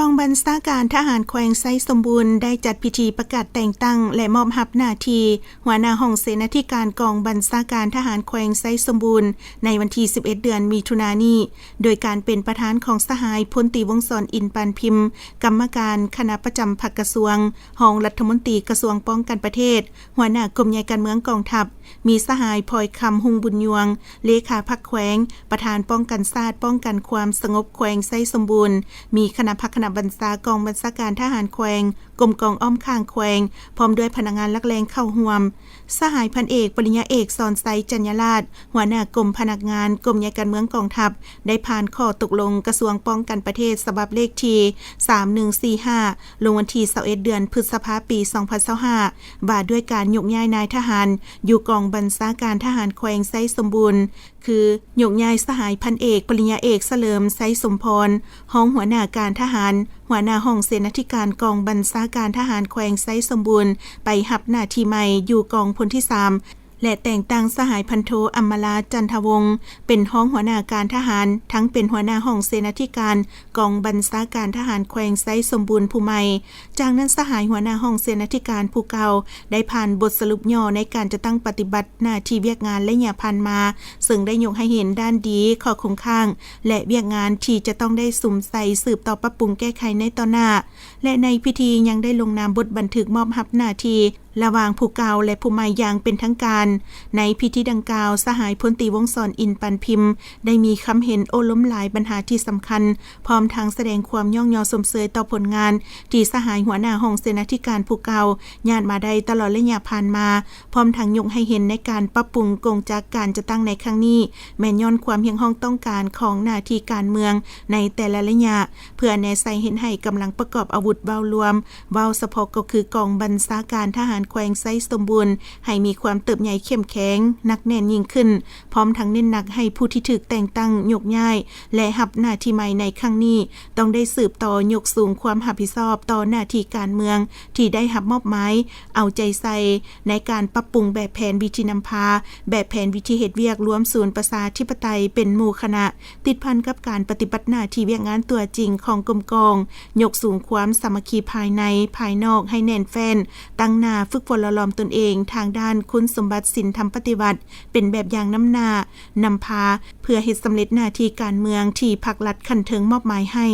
ກອງບັນຊາການທະຫານແຂວງໄຊສົມບູນ ໄດ້ຈັດພິທີປະກາດແຕ່ງຕັ້ງ ແລະ ມອບຮັບໜ້າທີ່ຫົວໜ້າຫ້ອງເສນາທິການກອງບັນຊາການທະຫານແຂວງໄຊສົມບູນ ໃນວັນທີສິບເອັດ ເດືອນມິຖຸນານີ້ ໂດຍການເປັນປະທານຂອງສະຫາຍ ພົນຕີ ວົງສອນ ອິນປານພິມ, ກຳມະການຄະນະປະຈຳພັກກະຊວງ, ຮອງລັດຖະມົນຕີກະຊວງປ້ອງກັນປະເທດ, ຫົວໜ້າກົມໃຫຍ່ການເມືອງກອງທັບ, ມີສະຫາຍ ພອຍຄຳ ຮຸ່ງບຸນຍວງ, ເລຂາພັກແຂວງ, ປະທານປ້ອງກັນຊາດ, ປ້ອງກັນຄວາມສະຫງົບແຂວງໄຊສົມບູນ, ມີຄະນະພັກຄະນະບັນຊາກອງບັນຊາການທະຫານແຂວງ, ກົມກອງອ້ອມຂ້າງແຂວງ, ພ້ອມດ້ວຍພະນັກງານຫຼັກແຫຼ່ງເຂົ້າຮ່ວມ. ສະຫາຍ ພັນເອກ ປະລິນຍາເອກ ສອນໄຊ ຈັນຍາລາດ, ຫົວໜ້າກົມພະນັກງານ ກົມໃຫຍ່ການເມືອງກອງທັບ ໄດ້ຜ່ານຂໍ້ຕົກລົງກະຊວງປ້ອງກັນປະເທດ ສະບັບເລກທີສາມໜຶ່ງສີ່ຫ້າ ລົງວັນທີຊາວເອັດ ເດືອນພຶດສະພາ ປີສອງພັນຊາວຫ້າ ວ່າດ້ວຍການຍົກຍ້າຍນາຍທະຫານຢູ່ກອງບັນຊາການທະຫານແຂວງໄຊສົມບູນ ຄື ຍົກຍ້າຍສະຫາຍ ພັນເອກ ປະລິນຍາເອກ ສະເຫຼີມ ໄຊສົມພອນ, ຮອງຫົວໜ້າການທະຫານ, ຫົວໜ້າຫ້ອງເສນາທິການກອງບັນຊາການທະຫານແຂວງໄຊສົມບູນ ໄປຮັບໜ້າທີ່ໃໝ່ຢູ່ກອງພົນທີສາມ ແລະ ແຕ່ງຕັ້ງສະຫາຍ ພັນໂທ ອຳມະລາ ຈັນທະວົງ ເປັນຮອງຫົວໜ້າການທະຫານ, ທັງເປັນຫົວໜ້າຫ້ອງເສນາທິການກອງບັນຊາການທະຫານແຂວງໄຊສົມບູນຜູ້ໃໝ່. ຈາກນັ້ນ ສະຫາຍຫົວໜ້າຫ້ອງເສນາທິການຜູ້ເກົ່າ ໄດ້ຜ່ານບົດສະຫຼຸບຫຍໍ້ໃນການຈັດຕັ້ງປະຕິບັດໜ້າທີ່ວຽກງານໄລຍະຜ່ານມາ, ເຊິ່ງໄດ້ຍົກໃຫ້ເຫັນດ້ານດີ, ຂໍ້ຄົງຄ້າງ ແລະ ວຽກງານທີ່ຈະຕ້ອງໄດ້ສຸມໃສ່ສືບຕໍ່ປັບປຸງແກ້ໄຂໃນຕໍ່ໜ້າ ແລະ ໃນພິທີຍັງໄດ້ລົງນາມບົດບັນທຶກມອບຮັບໜ້າທີ່ ລະຫວ່າງຜູ້ເກົ່າ ແລະ ຜູ້ໃໝ່ຢ່າງເປັນທາງການ. ໃນພິທີດັ່ງກ່າວ, ສະຫາຍ ພົນຕີ ວົງສອນ ອິນປານພິມ ໄດ້ມີຄຳເຫັນໂອ້ລົມຫຼາຍບັນຫາທີ່ສຳຄັນ, ພ້ອມທັງສະແດງຄວາມຍ້ອງຍໍຊົມເຊີຍຕໍ່ຜົນງານທີ່ສະຫາຍຫົວໜ້າຫ້ອງເສນາທິການຜູ້ເກົ່າຍາດມາໄດ້ຕະຫຼອດໄລຍະຜ່ານມາ, ພ້ອມທັງຍົກໃຫ້ເຫັນໃນການປັບປຸງກົງຈັກການຈັດຕັ້ງໃນຄັ້ງນີ້ ແມ່ນຍ້ອນຄວາມຮຽກຮ້ອງຕ້ອງການຂອງໜ້າທີ່ການເມືອງໃນແຕ່ລະໄລຍະ, ເພື່ອແນໃສ່ເຮັດໃຫ້ກຳລັງປະກອບອາວຸດເວົ້າລວມ, ເວົ້າສະເພາະກໍຄືກອງບັນຊາການທະຫານແຂວງໄຊສົມບູນ ໃຫ້ມີຄວາມເຕີບໃຫຍ່ເຂັ້ມແຂງ, ໜັກແໜ້ນຍິ່ງຂຶ້ນ, ພ້ອມທັງເນັ້ນໜັກໃຫ້ຜູ້ທີ່ຖືກແຕ່ງຕັ້ງຍົກຍ້າຍ ແລະ ຮັບໜ້າທີ່ໃໝ່ໃນຄັ້ງນີ້ ຕ້ອງໄດ້ສືບຕໍ່ຍົກສູງຄວາມຮັບຜິດຊອບຕໍ່ໜ້າທີ່ການເມືອງທີ່ໄດ້ຮັບມອບໝາຍ, ເອົາໃຈໃສ່ໃນການປັບປຸງແບບແຜນວິທີນຳພາ, ແບບແຜນວິທີເຮັດວຽກລວມສູນປະຊາທິປະໄຕເປັນໝູ່ຄະນະ, ຕິດພັນກັບການປະຕິບັດໜ້າທີ່ວຽກງານຕົວຈິງຂອງກົມກອງ, ຍົກສູງຄວາມສາມັກຄີພາຍໃນ, ພາຍນອກໃຫ້ແໜ້ນແຟ້ນ, ຕັ້ງໜ້າຝຶກຝົນຫຼໍ່ຫຼອມຕົນເອງທາງດ້ານຄຸນສົມບັດສິນທຳປະຕິວັດ ເປັນແບບຢ່າງນຳໜ້າ, ນຳພາ ເພື່ອເຮັດສຳເລັດໜ້າທີ່ການເມືອງທີ່ພັກລັດຂັ້ນເທິງມອບໝາຍໃຫ້.